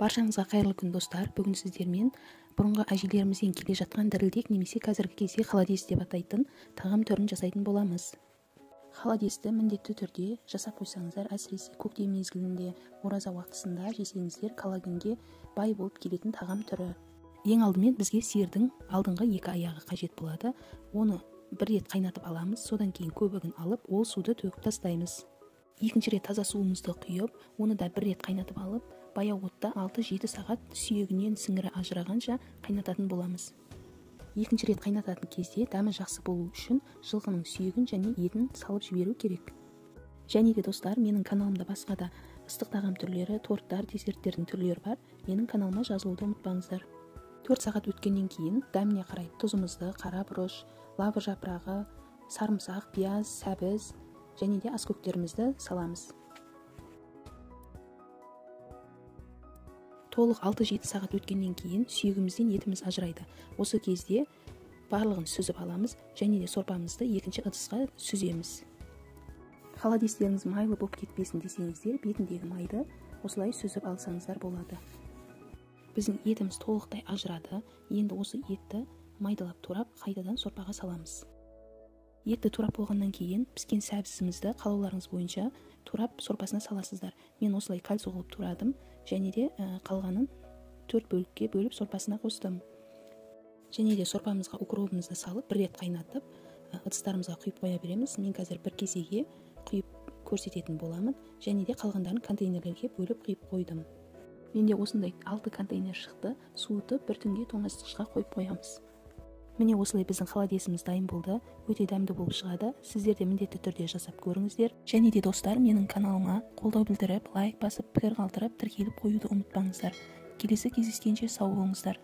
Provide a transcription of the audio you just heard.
Баршаңызға қайырлы күн, достар. Бүгін сіздермен бұрынғы әжелерімізден келе жатқан дірілдек немесе қазіргі кезде холодец деп атайтын тағам түрін жасайтын боламыз. Холодецті міндетті түрде жасап қойсаңыздар, әсіресе көктем мезгілінде, ораза уақытысында жесеңіздер, коллагенге бай болып келетін тағам түрі. Ең алдымен бізге сиырдың алдыңғы екі аяғы қажет болады. Оны бір рет қайнатып аламыз, содан кейін көбігін алып, ол суды төгіп тастаймыз. Екінші рет таза суымызды құйып, оны да бір рет қайнатып алып, баяу отта 6-7 сағат сүйегінен сіңірі ажырағанша қайнататын боламыз. Екінші рет қайнататын кезде дәмі жақсы болу үшін жылқының сүйегін және етін салып жіберу керек. Және де достар, менің каналымда басқа да ыстық тағам түрлері, торттар, десерттердің түрлері бар. Менің каналыма жазылуды ұмытпаңыздар. 4 сағат өткеннен кейін дәміне қарай тұзымызды, қара бұрыш, лавр жапырағы, сарымсақ, пияз, сәбіз және де аскөктерімізді саламыз. Толық 6-7 сағат өткеннен кейін сүйегімізден етіміз ажырайды. Осы кезде барлығын сүзіп аламыз және де сорпамызды екінші ыдысқа сүземіз. Холодецтеріңіз майлы болып кетпесін десеңіздер, бетіндегі майды осылай сүзіп алсаңыздар болады. Біздің етіміз толықтай ажырады. Енді осы етті майдалап турап, қайтадан сорпаға саламыз. Етті турап болғаннан кейін піскен сәбізімізді қалауларыңыз бойынша турап сорпасына саласыздар. Мен осылай кальций қылып турадым және де қалғанын 4 бөлікке бөліп сорпасына қостым. Және де сорпамызға укробымызды салып бір рет қайнатып, ыдыстарымызға құйып қоя береміз. Мен қазір бір кесеге құйып көрсететін боламын және де қалғандарын контейнерлерге бөліп құйып қойдым. Менде осындай 6 контейнер шықты. Суытып бір түнге тоңазытқышқа қойып қоямыз. Міне осылай біздің холодеціміз дайын болды. Өте дәмді болып шығады. Сіздер де міндетті түрде жасап көріңіздер. Және де достар, менің каналыма қолдау білдіріп, лайк басып, пікір қалдырып, тіркеліп қоюды ұмытпаңыздар. Келесі кездескенше сау болыңыздар.